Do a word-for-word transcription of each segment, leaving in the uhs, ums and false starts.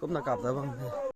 Kumna kap ta bam the.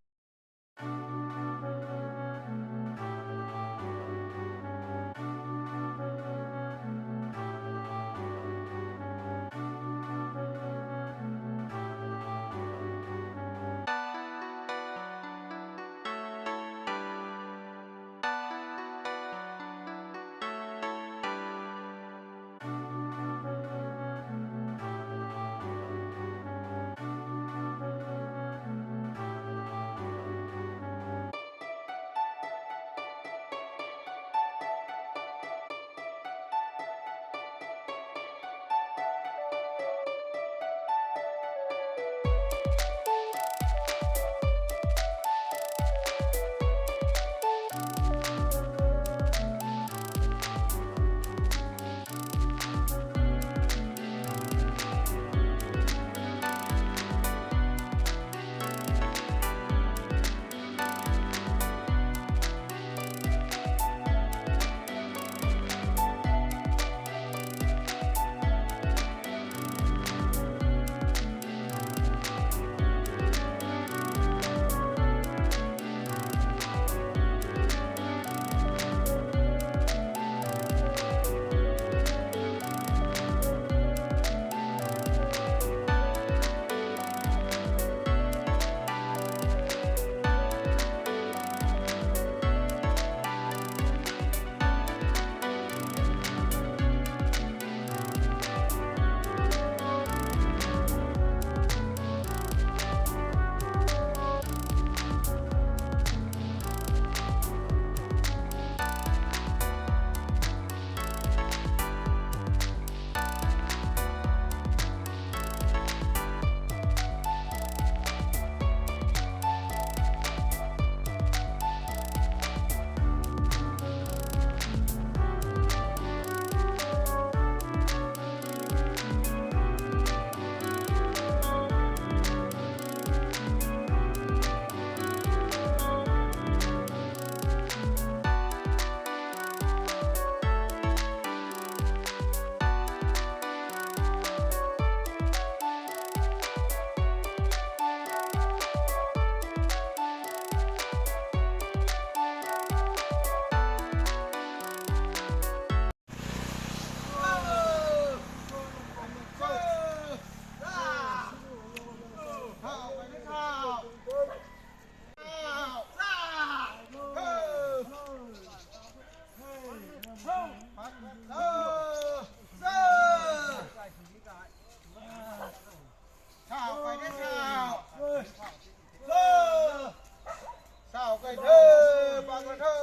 Sau kai the, pak la tho.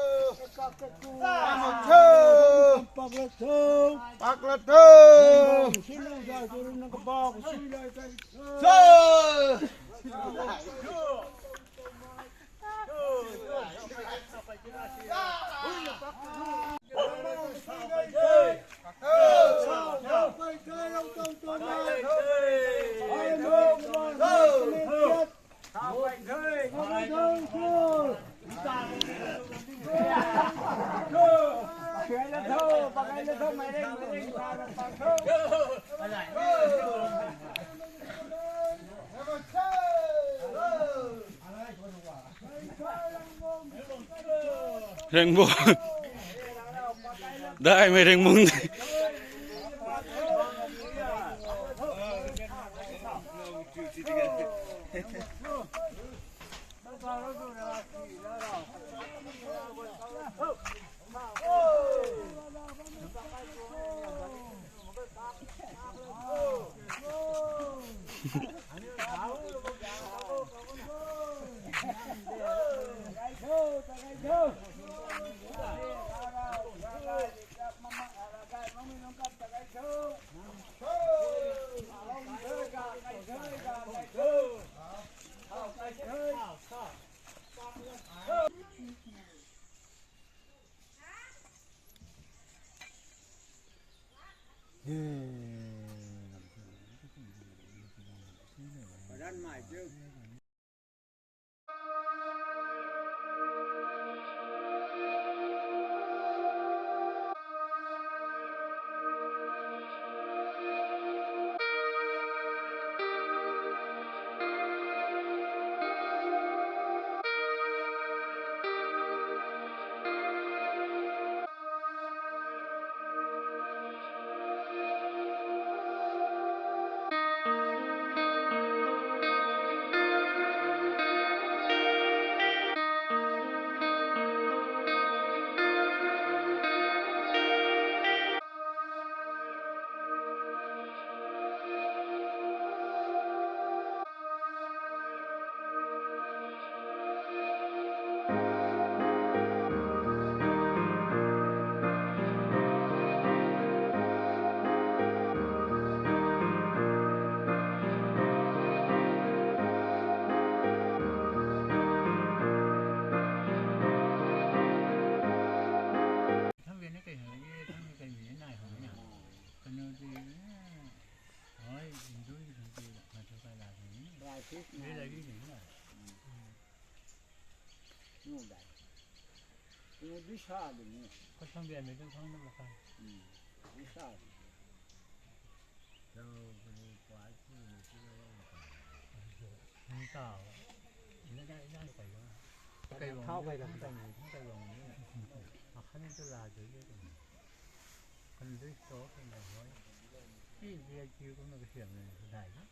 Pak la tho. Pak la tho. Sa. Ringbu. Daihmei ringmung de. Ni lai di ni na. Ngu dai. Ngu di sa di ni. Ko sang dia me tu sang na ma kan. Di sa di. Tau kani kuai tu ni tu na. Ni ta. Ni na ni na kai lo. Kai lo. Thau kai lo. Kai lo. Kai lo. Akhani tu la de ye. Kan dui to kan la hoi. Ni dia kiu kan na kasiam ni dai na.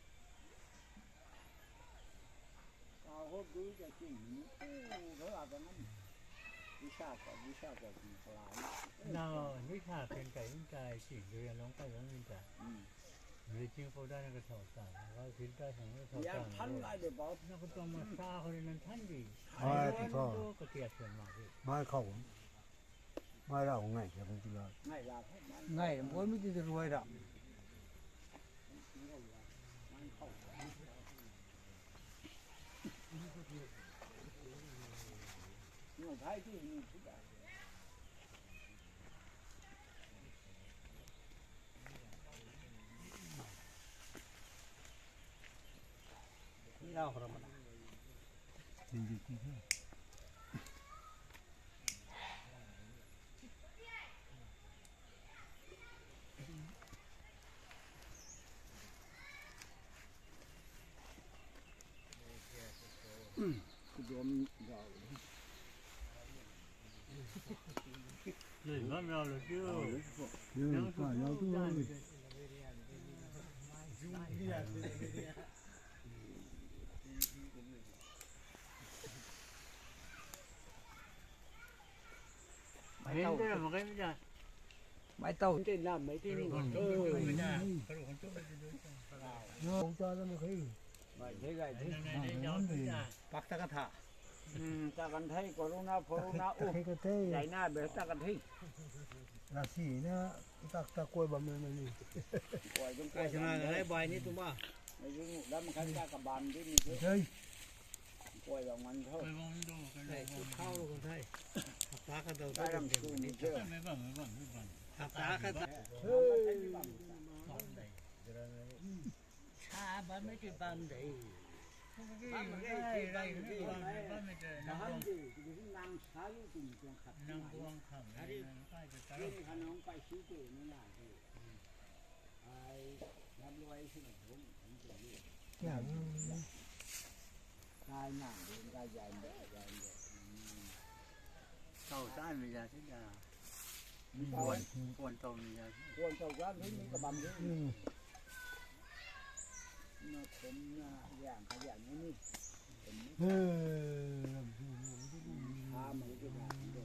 Nau, ni sa pen kai in kai ching dui along kai long in ta. Ri ching khou da na ka thau ta, ka phil ta sang na thau ta. Yan than lai de bau. Na ka tuang ma sa khou ri nan than di. Ai, tu tho. Ka tia pen ma di. Mai khou. Mai rau ngai khe kung tu la. Ngai la. Ngai, boi mi ti ruai ra. Mai tau. Mai tau. Pak ta kan tha. Ta kan thei, corona, corona, u. Zai na be ta kan thei. Rasi na tak tak koi bam na ni. Koi dong koi. Ai sana lai bai ni tu ma. Ai dong lam kan ta ka bam di ni tu. Koi bam ngan tho. Koi bam do, koi bam do. Thau lo kan thei. Pak ta ka do ta ram tu ni tu. Mai bam, mai bam, mai bam. Pak ta ka. Sa bam mei ti bam de. Bam de, bam de. Bam de, nang sa lu tum tuang khat. Nang tuang khat. Hari. Nang kai ta. Nang kai si te ni na de. Ai, nap luai si na thum, thum tu ni. Kya? Kai na, kai yan de, yan de. Tau sa mi ya si da. Puan, puan tau ni ya. Puan tau gan ni, ni kabam ni. Na thum na yang ka yang ni. Thum ni. Sa ma ni tu na, tu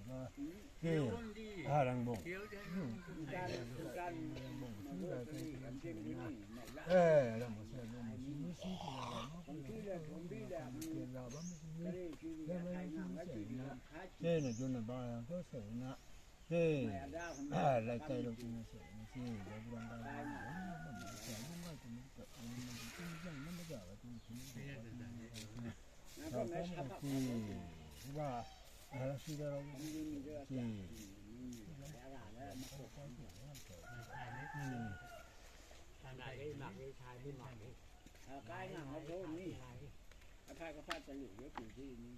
na. Ke, a rang bong. Kan, kan, kan, Eh, rang bong si, rang bong si, si, si, si, si, si, si, si, si, si, si, si, si, si, si, si, si, na, jun na ba, yang tu se na. Hey. Ah, lai kai lo tina se, na se, da bu rang kai lo. Ba, ah, si da lo. Si. Hmm. Kai na, ma tu ni. Akai ka phat ta lu ye tu di ni.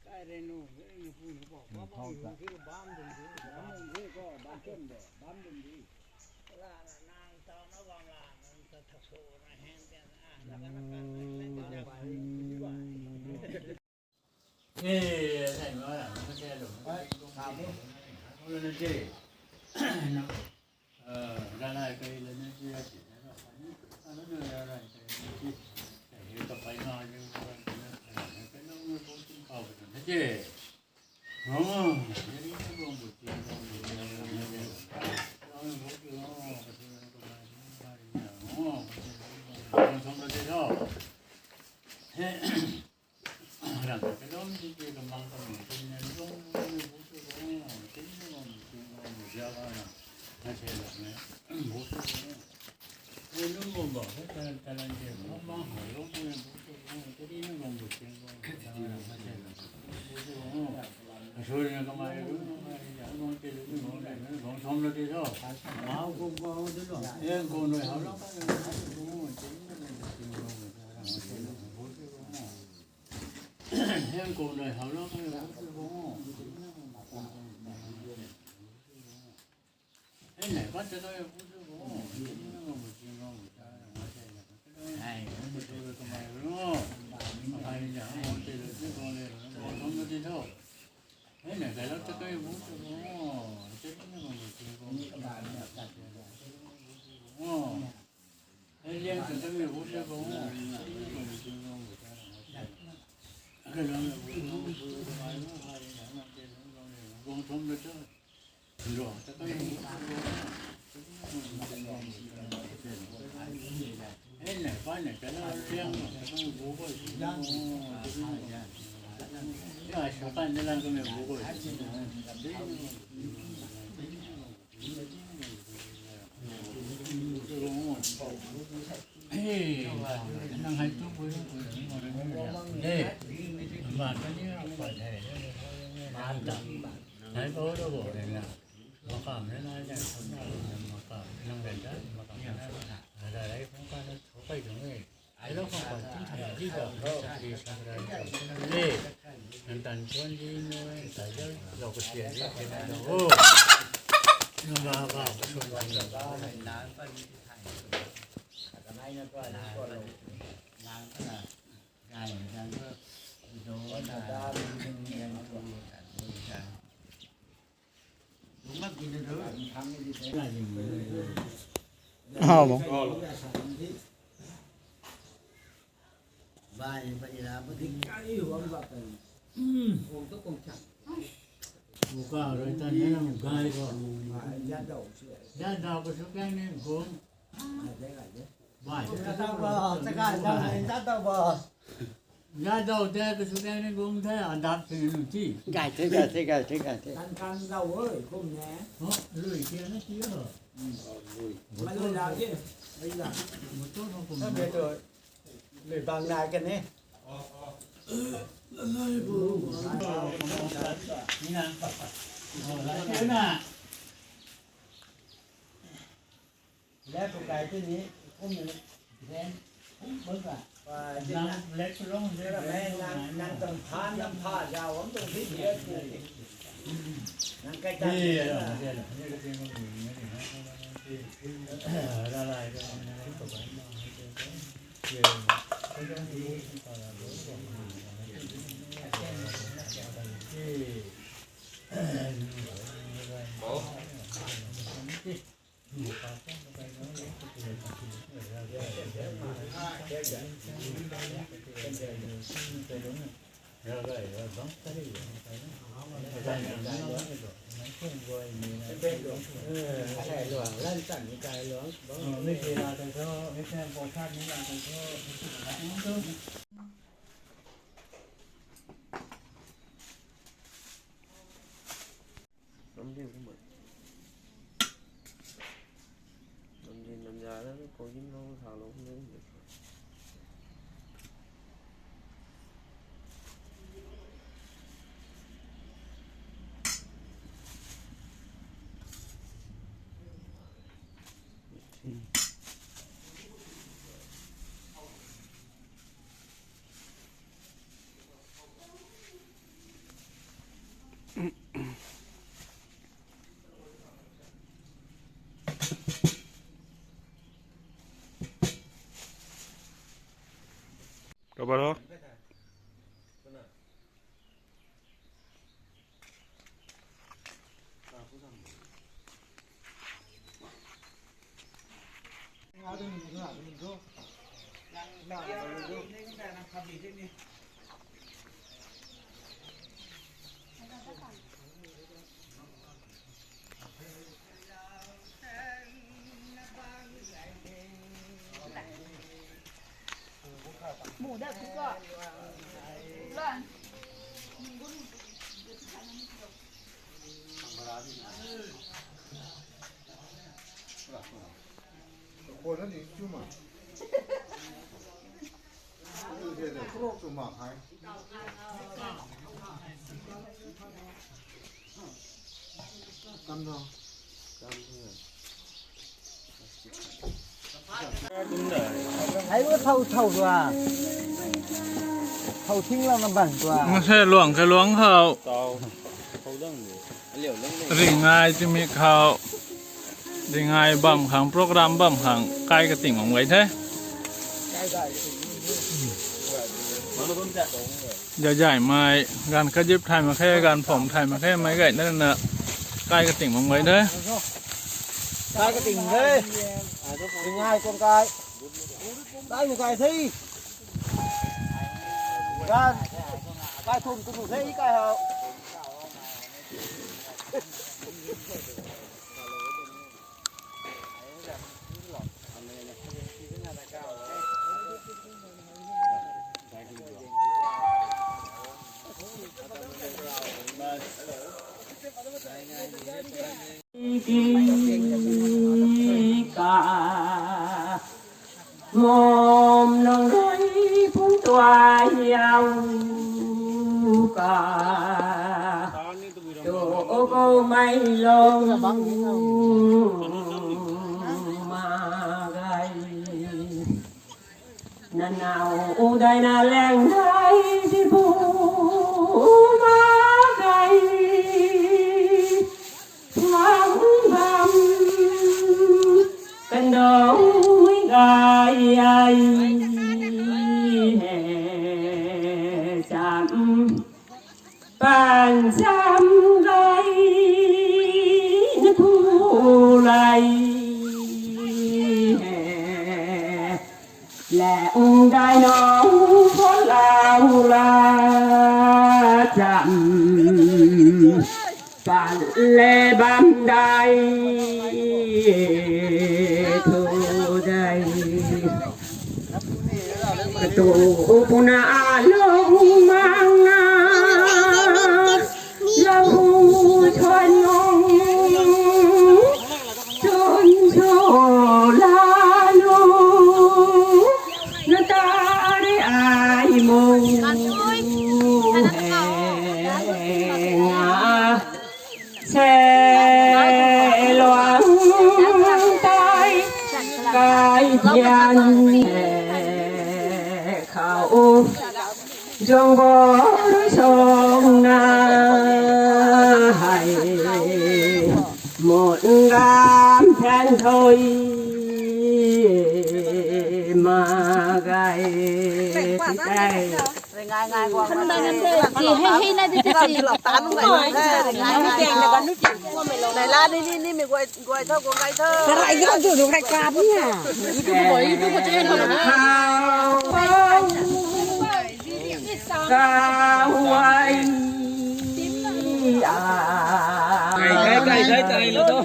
Kai rui nu, rui nu pu nu bam bam dun di, bam dun di ko, bam ken de, bam dun di. La na nang tau na bam la, nang ta thak su na hen ten, ah, la ka na kan, la ka na kan, la ka na kan. Eh, sai ma la, ma sai lo. Ai, ka bu. Lo na je. Na. Gai the, gai the, gai the, gai the. Lui kia na ti ho. Lui bang nai kan e. Kabar ho? Hei wo thau thau rua. Thau thing lang na bang rua. Masa luang ka luang hau. Ringai timi khau. Ringai bam khang program bam khang kai ka ting bam gay the. Jai jai mai gan kajip thai mak khe, gan phom thai mak khe, mai gay na na kai ka ting bam gay the. Kai ka ting the. Ringai kong kai. Kai ni kai the. Gan. Kai thum tu the kai hau. Mom nong rui phung tuai au ka. Tu ko mai long ma gai. Nanau u dai na leng dai si bu ma gai. Thang bam kan dong mui gai ai he cham pan cham gai na thu lai he. Leng dai nong pho lau la cham pan le bam dai thu dai. Katu puna alung manga lau chwan nong chun cho la lu na ta re ai mo he nga se luang tai kai thian he khau. Zong bo rui song na hai mun ram than thoi ma gai tai. Hei hei na di ta si. Nai la ni ni ni mi guai guai thau guai gai thau. Karai ki tu du kai kap ni ha. Kai kai kai kai lo to.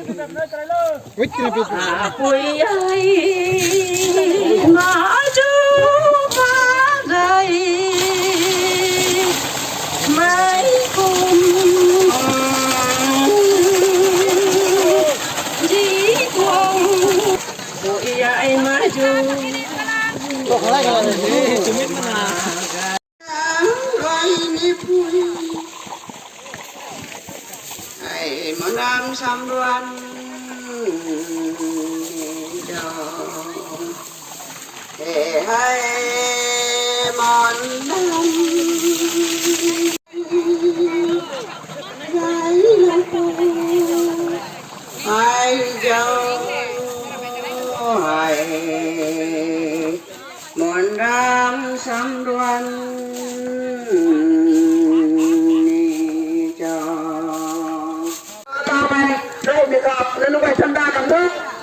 Apui ai ma chu ma gai mai kum di kuang. Apui ai ma chu. Ai, mon ram sam ruan ni jo. He hai, mon ram. Rai la po. Ai jo. Ai. Mon ram sam ruan ni cho. Tau mai, rau mi kap, na nu bai sam da kam thu,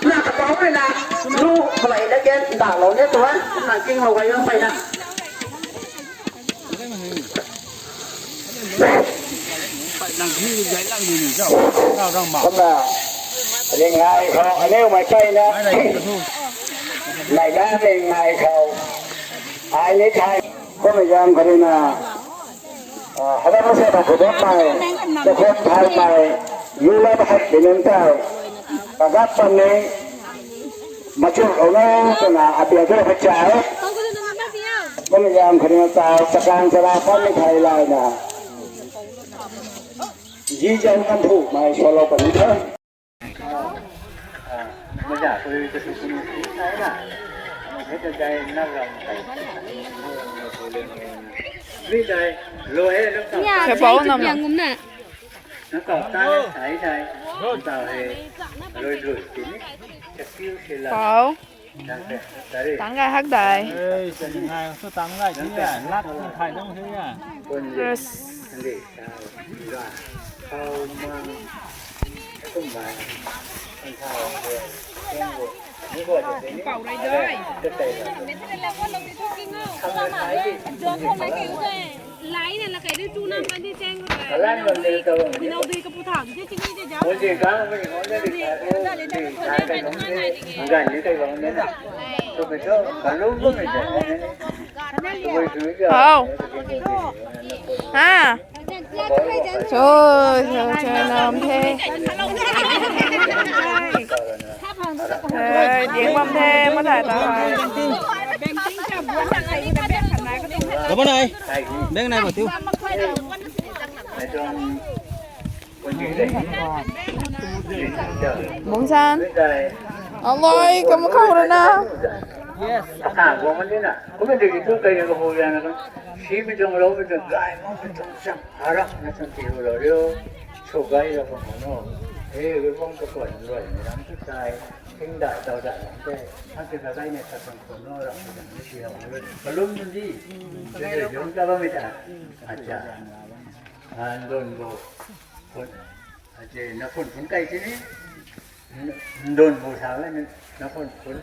na ka pau rui na, nu khalai na ken, da lou ne tu hai, na king lou gai yong pai na. Kumna, ringai khou, aneu mei kai na. Nai na ringai khou. Ai ni thai. Kumna zam kari na. Ah, hada masa ta khudon mai. Takhon thai mai. Yu la ta hai binen tau. Kagap pan ni. Machun khou na twna apia tu hei cha e. Kum yam khatni ta chakang chara pan ni thai lai na. Ji jang kan thu mai solo pan ni thai. Nya, Khe bau chai nam chai na. Nang tau ta sai sai. Nang tau he. Rui rui tini. Chakiu se la. Pau. Nang te. Tari. Tang gai hak dai. Ei, se ngai, so tang gai ti ya. Lat khai dong se ya. Yes. Nang de. Sa. Ga. Kau mang. Kum bai. Kan sa. Kau. Kau. Kau. Kau. Kau. Kau. Kau. Hau. Ha. Cho, cho, cho nam the. Hey, ding bam the, ma thai ta. Lama nai. Beng nai ma tiu. Bungsan. Aloi, kam khou rana. Yes. Aka guang ni na. Kumna de ki tu kai ka ho ya na. Si mi jong lo mi jong gai mo mi jong sang. Arak na sang ti ho lo rio. So gai lo ko no. Eh, we bong ka ko lo ni ram tu tai. Ting dai dau dai ram te. Thang ti ka gai ne ka sang ko no ram ni si ho lo. Kalum ni. Jong ka ba mi ta. Acha. An don bo. Ache na phun phun kai ti ni. Ndon bu sa le, na phun phun.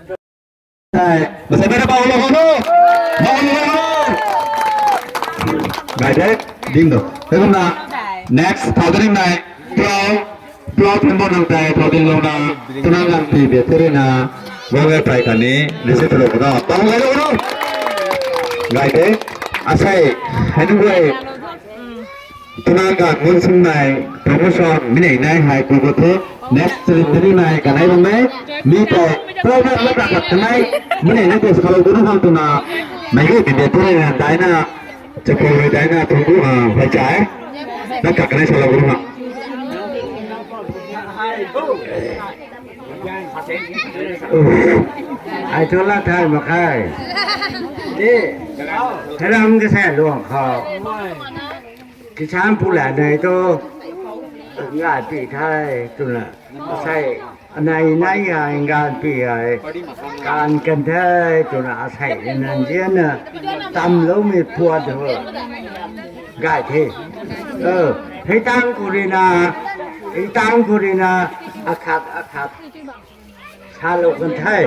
Masai bera bau lo ho. Bau lo ho. Gai de, ding do. Te kumna next thousand nine, twelve, twelve thembo nang tai thousand lo na. Twna nang ti be tere na. Bau le tai kani, lise telo ko da. Bau gai lo ho. Gai de, asai, hanu gai. Twna ganv mun sing nai, promotion mi nei nai hei ku ko the, next challenge ni nai kanei bam e, mi tei, program la khat kanei, mi nei nai tei salou duna hang twna, mei hei mi de tu rui na daina, chapu rui daina, thungku, ah, hei cha e, na khat kanei salou duna. Ai thu la thai mak khe. Di, heram ke se luang khou. Kisan pu la nei tu, ngai pi thai, twna. Sai, anei nai ya, ngai pi ai. Kan kan thai, twna, asai, nan zian na. Tam lou mi puat ho. Gai the. Eh, hei tang ku rui na, hei tang ku rui na, akhat, akhat. Salou kan the.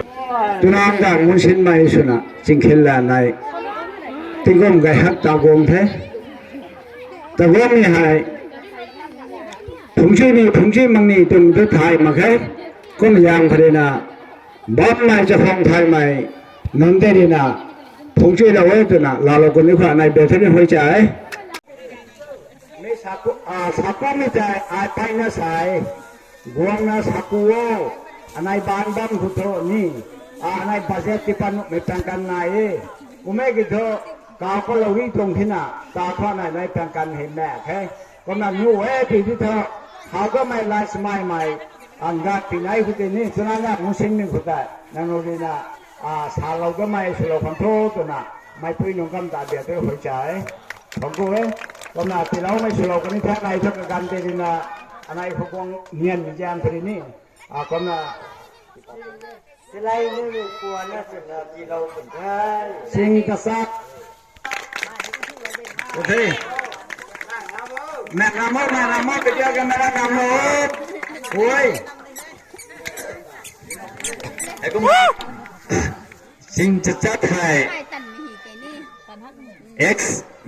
Twna ganv mun sing mei swna, chingkhil la nai. Tingkum gai hak ta guang the. Ta guang ni hei. Phungchui ni, phungchui mang ni, tum tu thai mak khe. Kum yang kha rui na. Bam mei chakhwang thai mei. Nunc tei rui na. Phungchui lou e twna, laalou kan ni khou nai be the ni hoi cha e. Mi saku, ah, saku mi tei, ai pai na sai. Guang na saku o, anei ban bam khou thu ni, a, anei budget ti pan nuhmei pang kan nai e. Kumei ki thu, kau kalou ri tuang thina, ta khou nai nai pang kan hei mak khe. Kumna nu e ti ti thu, hau kamei lai smai mei, ang gat pi nai khou tei ni, twna na mu sing ni khou tei, nang rui na, a, salou kamei, salou khang thu, twna, mei pui nung kam ta bia tei hoi cha e. Thangku e, kumna tiiloumei swlou kani thak nai thak kaganv tei rui na, anei khou guang nian mi zian pari ni, a, kumna. Silai ni lu kua na swna tiilou kun thai. Sing kasa. Okay. Mak ngam o, mak ngam o, kadiak ka mak ngam o. Oi. Hei kum. Sing chat chat hei. Ex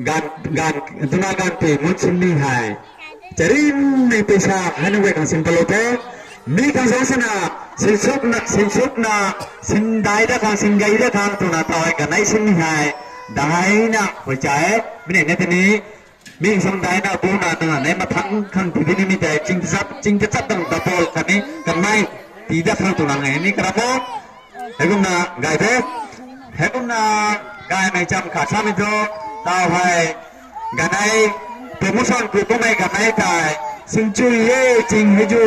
gan, gan, twna ganv pi mun sing ni hei. Charin ni pisa hanu wei khang sing palou the. Mi khang zang sana, sing suk na, sing suk na, sing dai da khang, sing gai da khang, twna tau hei ganei sing ni hei. Dai na, hoi cha e, mi nei na tini. Mi sing dai na, bu na, twna nei mathang khang ti di ni mi tei, ching chat, ching chat dang da bol kani, kanei, ti da khang twna ngai ni kara mo. Heikumna gay the. Heikumna gaymei cham khat samei thu, tau hei ganei promotion ku kumei ganei tei singchui e ching hei ju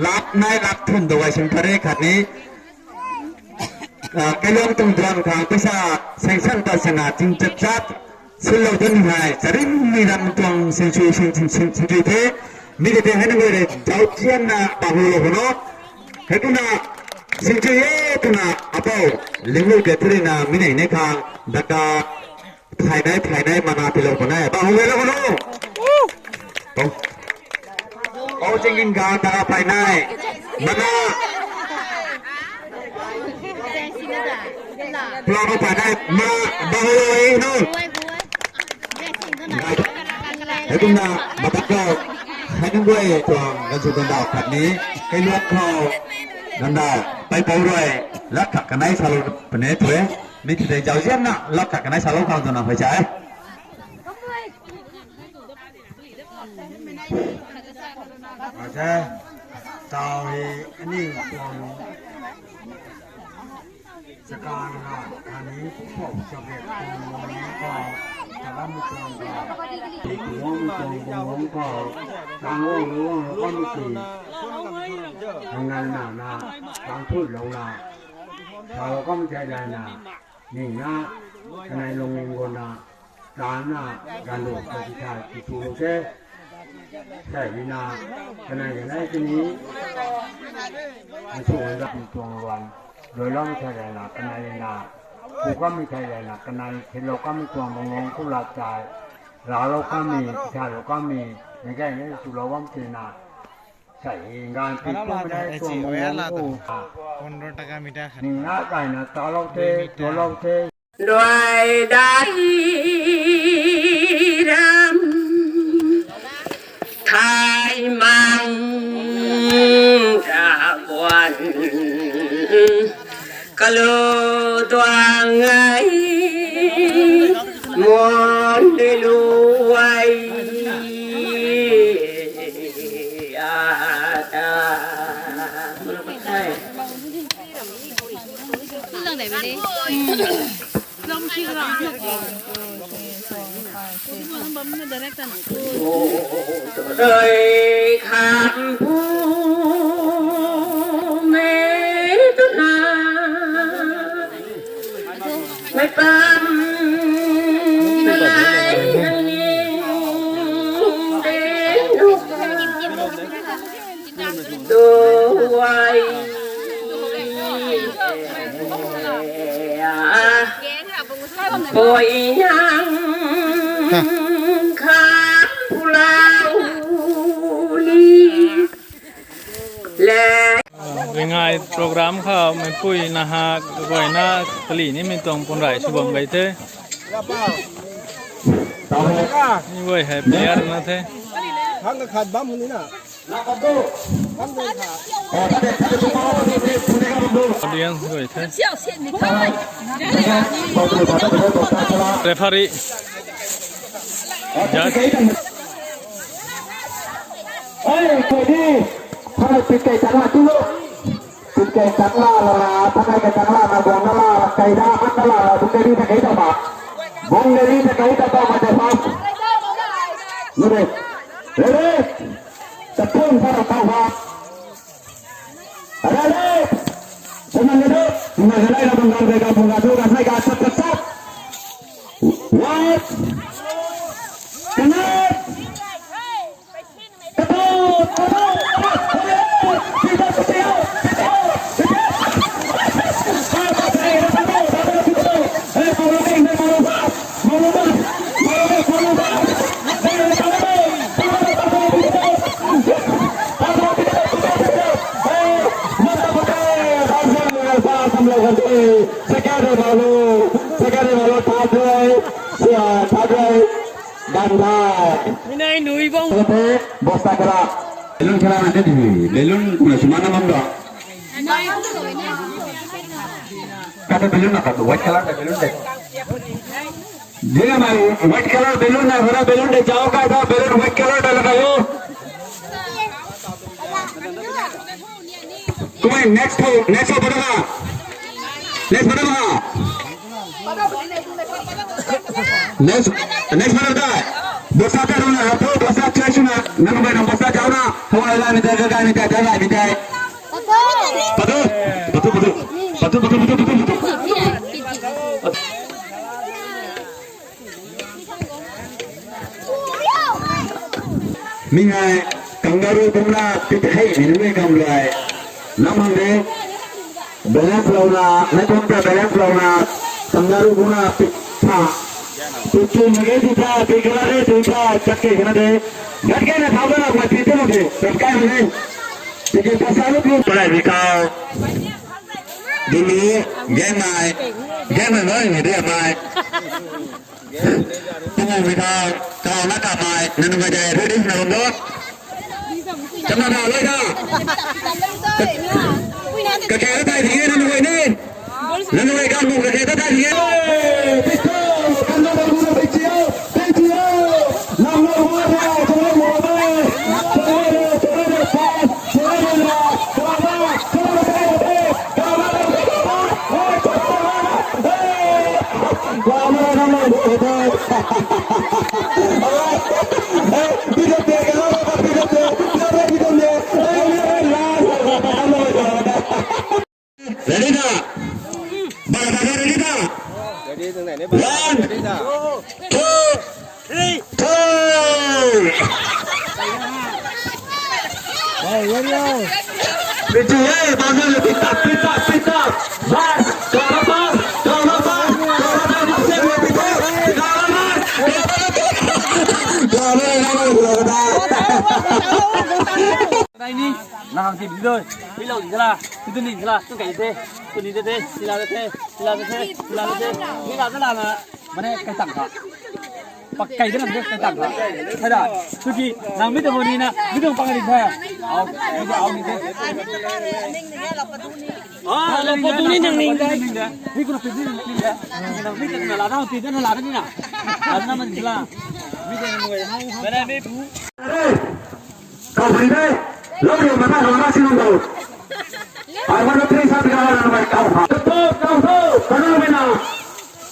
lap nai lap thum dou ai sing thare khatni, ah, kailuang tuang drum khang paisa sanction ta sana ching chat chat silou dun hei charin mi ram tuang singchui sing sing sing singchui the. Mi te te hei nang gay re zauzianna bahu lou hono. Heikumna singchui e twna apou linglu ke thurina mi nei nei khang daka phainai phainai mana pilou khou nai. Bahu lou khou nu. Pou. Pou Chingin ga daka phainai. Mana. Pilou khou phainai. Ma bahu lou e nu. Heikumna matak khou hei nang guay tuang gansu gandau khatni kailuang khou gandau paipou rui lat khat kanei salou pune tue. Mi tei zauzianna lat khat kanei salou khang twna hei cha e. Acha, tau hei ani tuang chakang na, ani pupou chabiak tuang bang bang khou, chalam tuang khou, ti kuang tuang bang bang khou, kang o luang khou mi ti, hangngan na na, kang phutlou na, salou kham chai lai na, ning na, kanei lung ning gun na, Tanna ganv lu kati thai titu lou the. Sai rina kanei kanei kani. Nsu nda tuang luan. Doilong thai rana kanei na. Kukamei thai rana kanei. Thilou kamei tuang bang lung ku lat chai. Raclou kamei, tithaylou kamei. Nai gay nai tulou bam tina. Sai ganv pi kum nai tuang bang lung ku. Pondro taka meter khat. Ning na kai na talou the, tualou the. Ruai dai ram thai mang ra buan kalu duang ai mon de lu ai a ta. Rui kham pu mei tu na, mei pam na lai nang ning de nu. Duai. Poi nang kham pulau ni. Le. Ringai program khou meipui naha kaguayna kali ni mi tuang pun rai sw bam gay the. Ni guay hei player na the. Thang ka khat bam hwn ni na. Audience guay the. Referee. Judge. Oi, koi di. Thang pikai tang la tu lo. Pikai tang la la la, thang kai tang la na, bong na la, kai da, han na la la, bong na di ta kai ta ba. Bong na di ta kai ta ba, ma ta ba. Ni de. Re re. Tapun para tau ha. Re re. Seman re re. Seman re re. Bong na re re. Bong na re re. Bong na re re. What? Connect. Second malo, second malo, third row, third row. Bandai. Minai nui bong. Bosta kala. Balloon kala na de. Balloon kuna sumana mam do. Kata balloon na kata white color ka balloon de. Jega mai white color balloon na hara balloon de jao ka da balloon white color da lagayo. Kumai next ho, next ho bada. Next mana ma. Next, next mana ta. Bosa ta runa, bosa chai suna, nanu bai na bosa jauna. Hawai la mi ta, ga mi ta, ga mi ta. Patu, patu, patu, patu, patu, patu, patu. Mi hei kangaroo bungna pit hei mi nunc e kam luai. Nam hang de balance louna, nai tuang ta balance louna kangaroo bungna pit tha. Pit tu mage tu tha, pit gala de tu tha, chak ke kana de. Gat ke na thau na ma pit tu mage, pit kai mage. Pit ke pasa lu tu. Palai mi kau. Dulu, gang mai. Gang mai mai, mi de mai. Pung mi ta, kau na ka mai, nanu mai dai, ready na rum do. Cham na da, loi da. Ka khe ta dai di, nanu mai ni. Nanu mai ka mu ka khe ta dai di. Pistol, kan na da mu na pistol, pistol. Lam lo mo da, cham lo mo da. Cham lo, cham lo, pass. Ready na? Bana bana ready na? One, two, three, two. Picture, hey, bana, pick up, pick up, pick up. Bas, kau na bas, kau na bas, kau na bas, kau na bas, kau na bas, kau na bas. Dai ni, nang si bidoi. Pilou di sala, pitu ni sala, tu kai te, tu ni te te, sila te te, sila te te, sila te te, sila te la na, mane kai tang kha. Pak kai te na kai tang kha. Hai da, tu ki, nang mi tu ni na, mi tu pang di the. Au, mi tu au ni te. Ah, lo po tu ni nang ning de. Ni ku na pi ni ning de. Nang mi tu na la na, pi na la ni na. La na man sila. Mi tu ni mo. Mana mi. Kau bui de, lou riu mata lou na si lung dou. Ai mana tri sa pina na mai kau ha. Kau kau kau, kana mai na.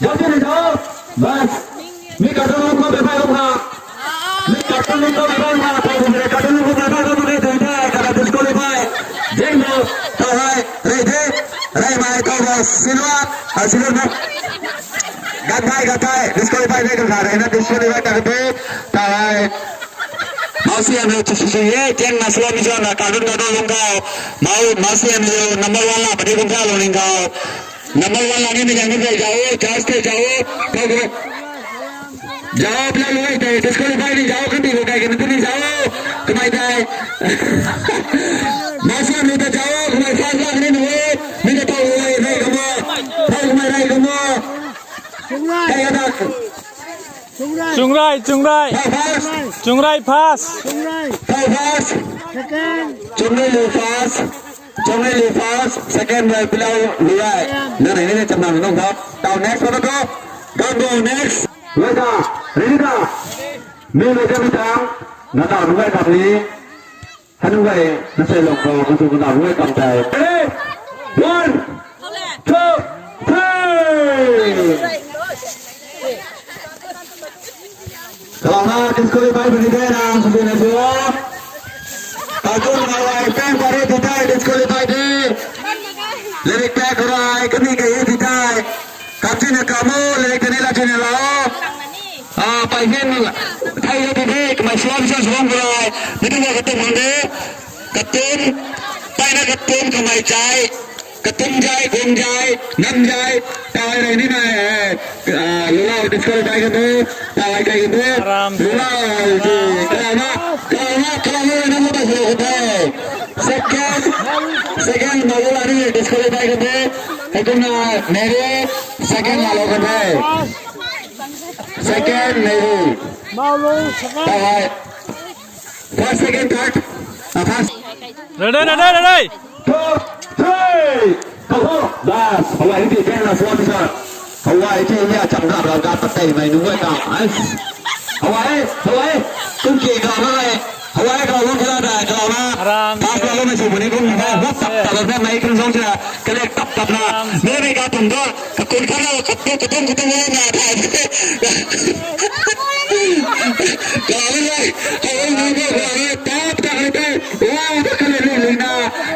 Jauh sini jauh. Bas. Mi kata lung kau bebai lung ha. Mi kata lung kau bebai lung ha. Kau bui de kata lung kau bebai lung ha. Dui de kata disqualify. Jeng do. Kau hai. Rei de. Rei mai kau bas. Silwa. Ah, silwa na. Gan thai gan thai. Disqualify de gan thai. Rei na disqualify kata de. Kau hai. Mausi M L A chu chu chu ye, tiang na slow mi zona, kadun kadun lung kau. Mau, Mausi M L A number one la, padi kung kau lung ling kau. Number one la ni mi jang ni jao, charge te jao, kau kau. Jao, pla lung te, disqualify ni jao, kan di ko kai kan ni jao. Kamai dai. Mausi M L A te jao, kamai fast la ni nu. Mi te pau lai rai kamo. Pau kamai rai kamo. Kai ada. Chungrai, Chungrai. Thau first. Chungrai first. Thau first. Chungrai lu first. Chungrai lu first. Second, Rai Pilau Lurai. Na ni ni chamna nung thau. Thau next, thau thau. Go, go, next. Lurai ta. Ready ta. Mi lurai ta mi tang. Na ta lurai ta ni. Hanu gay, na sei lou khou, kan tu kan ta rui kam tei. Ready? One, two, three. Kalauna disqualify bini de na, sudi na sua. Kakun mawai peng pari di tei disqualify di. Lirik pek rai, kami kai di tei. Kapchina kamu, lirik tani la china lao. Ah, pai hin, thai hei di di, kamei slow motion swang rai. Mitu na katum hang de. Katum, paina katum, kamei jai. Katum jai, gong jai, nam jai. Tawai rai ni nai, eh, ah, lulau disqualify kan de. Tawai kai kan de. Aram. Lulau, di, kalana, kalana, kalana, nam ta swang kan de. Second, second, malula ni disqualify kan de. Hekumna, Nehru, second, malo kan de. Second, Nehru. Maulung, second. Tawai. First, second, third. Ah, first. Ready, ready, ready. Two, three. Go, go. Bas, hawai ni ti ken na suan sa. Hawai ti ni a cham rap rap ka patei mai nu wai ka. Ai. Hawai, hawai. Kum ki ka mai. Hawai ka lung kala da ka na. Aram. Bas ka lung mai si buni kum ni. What's up? Ta ba mai kum song sa. Select tap tap na. Mei mei ka tum do. Kakun kha na, katu, katu, katu, katu na, thai. Kami lai, kami lai, kami lai, tap, tap, tap. Wow, dak kami lai, lai na.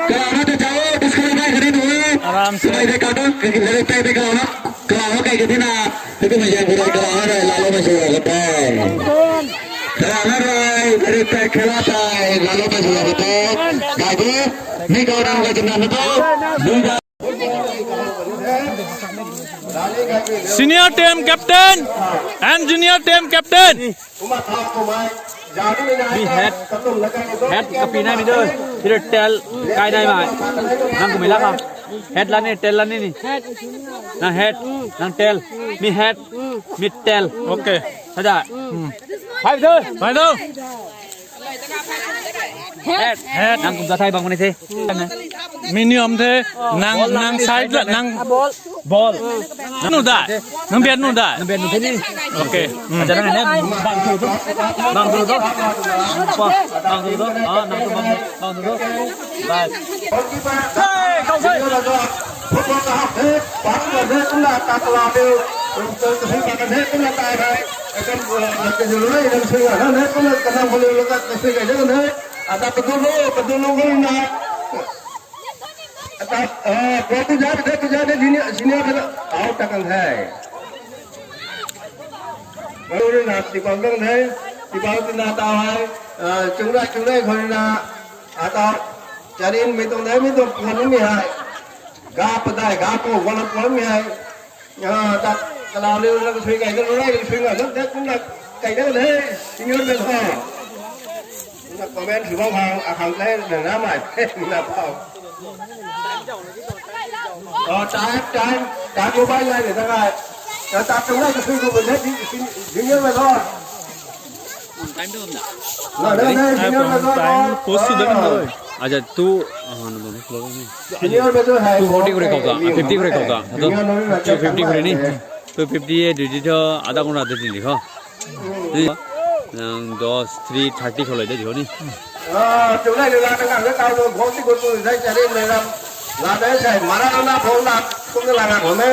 Kami na ta chao, disqualify kari do. Aram se. Tumai de ka ta, kaki lai, pe, pe, kami na. Kami na kai kati na. Tapi mei jang kura, kami na, lalo mei sura kata. Kami na, very bad khela tha, lalo mei sura kata. Babu, ni kau na ka jina na to. Ni da Senior team captain and junior team captain. Bi head, head kapi nai mi doi. Hira tail kai nai mai. Nang kumei la ka. Head la ni, tail la ni ni. Nang head, nang tail. Mi head, mi tail. Okay. Hada. Hai doi. Hai doi. Head. Head. Nang kum ta thai bang mani the. Mi niam the. Nang, nang side la, nang ball. Ball. Nang nu da. Nang bian nu da. Nang bian nu the ni. Okay. Acha nang ne. Bang tu tu. Bang tu tu. Bang tu tu. Ah, nang tu bang. Bang tu tu. Bas. Hey, kau sai. Football ka hak the, bak ka the, kumna ta kala de, kumna ta ka the, kumna ta hai. Akan, eh, ka julu na, ikan sui na, na, kumna ka nam bulu ka, ka sui ka julu na. Ata padu lo, padu lo gul na. Ata, eh, padu ja, padu ja, senior, senior ka na, out ta kan hai. Bulu na, tipau kan hai, tipau na ta hai, eh, chungra, chungra khou na, ata, charin mi tuang dai, mi tuang puan mi hai. Ga padai, ga pu, wala puan mi hai. Ah, ta, kalau liu na kasui kai na, rai kasui na, na, na, na, kai na, na, senior na tho. Na comment sui bam khang, akhang kai na, na, mai, na, pau. Oh, time, time, time mobile lai ni ta ngai. Na, ta, tu na kasui ko, na, senior na tho. Time tu na. Na, na, na, senior na tho. Time post tu dah kan tho. Acha, tu, ah, na, na, na, na. Senior mei tu hai two forty kore khou ta, fifty kore khou ta. Senior mei tu two fifty kore ni. Two fifty e, dui di tho, adha ghanta dui di kho. Nang dos, three thirty khou lai da di kho ni. Ah, tu lai la ta nang ta lo, forty kore tu sai chari mei ram. La da sai, mara na phone na, kum na la na phone na.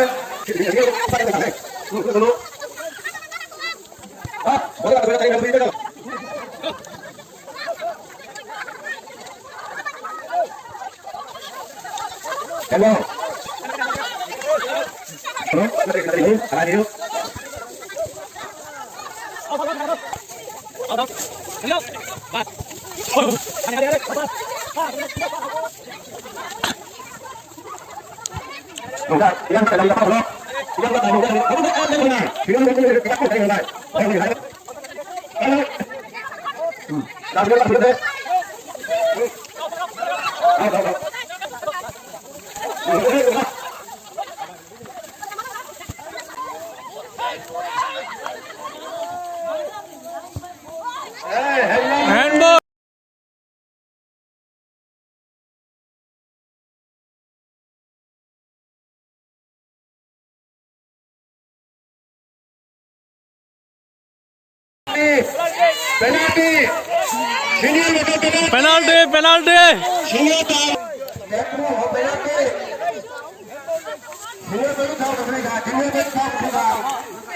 Ah, bola, bola, bola, bola. Hello. Hello. Hello. Handball. Penalty. Senior mei tu penalty. Penalty, penalty. Senior ta. Penalty. Senior mei tu penalty. Senior mei tu penalty.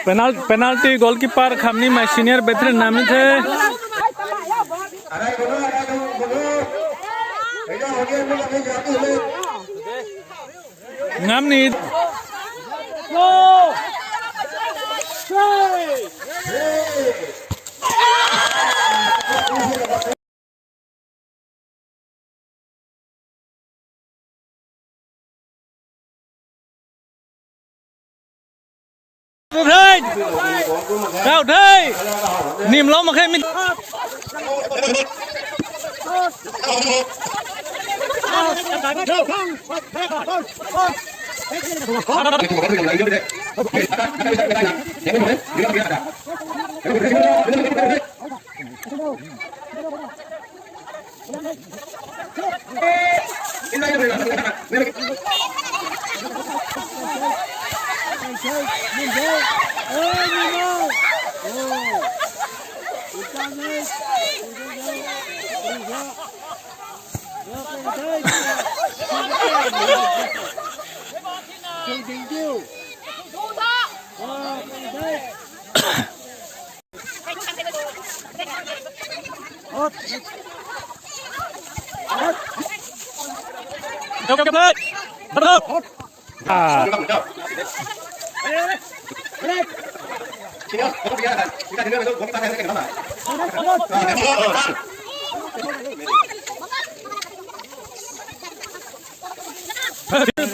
Penal-, penalty goalkeeper khamni mei senior veteran nam ni the. Ngam ni. Thei! Rau thei! Nim lou mak khe mi. Okay, okay, play. Let's go. Ah.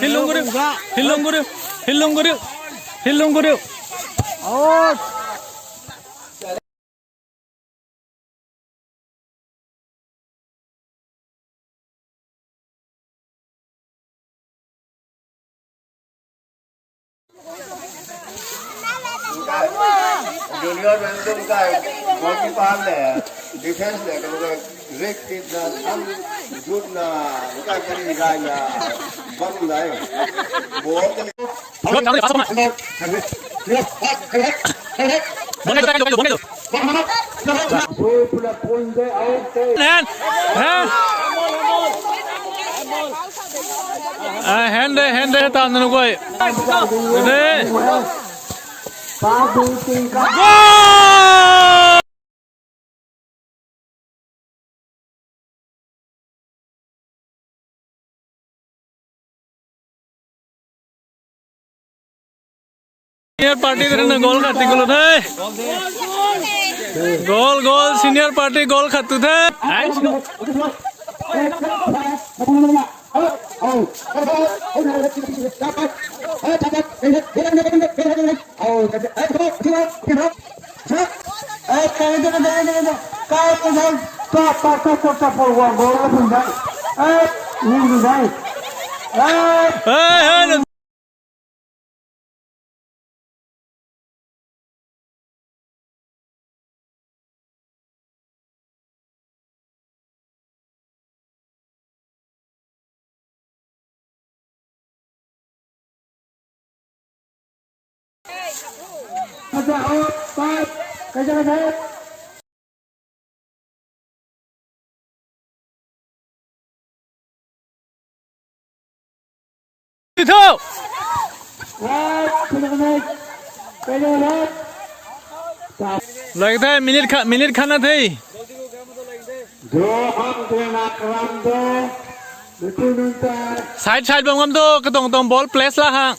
Hilung guru, hilung guru, hilung guru, hilung guru. Oh. Junior random kai, goalkeeper le, defense le, kanu kai, red kit na, sam, jut na, kai kari gai na, bam dai. Ball kani. Hand, hand. Ah, hand de, hand de, tan nanu koi. De. Goal! Senior party tei na goal khat ti kulu the. Goal, goal, senior party goal khat tu the. Hey, hey, Tho. Lagthe, minute khat, minute khat na the. Side, side bam ngam tho, katong tong ball place la ha.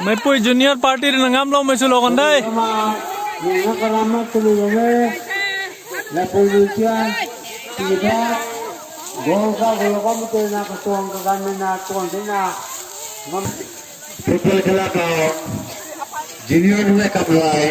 Meipui junior party na ngamlou mei swlou kan de. Football khela khou junior nunc kamlai.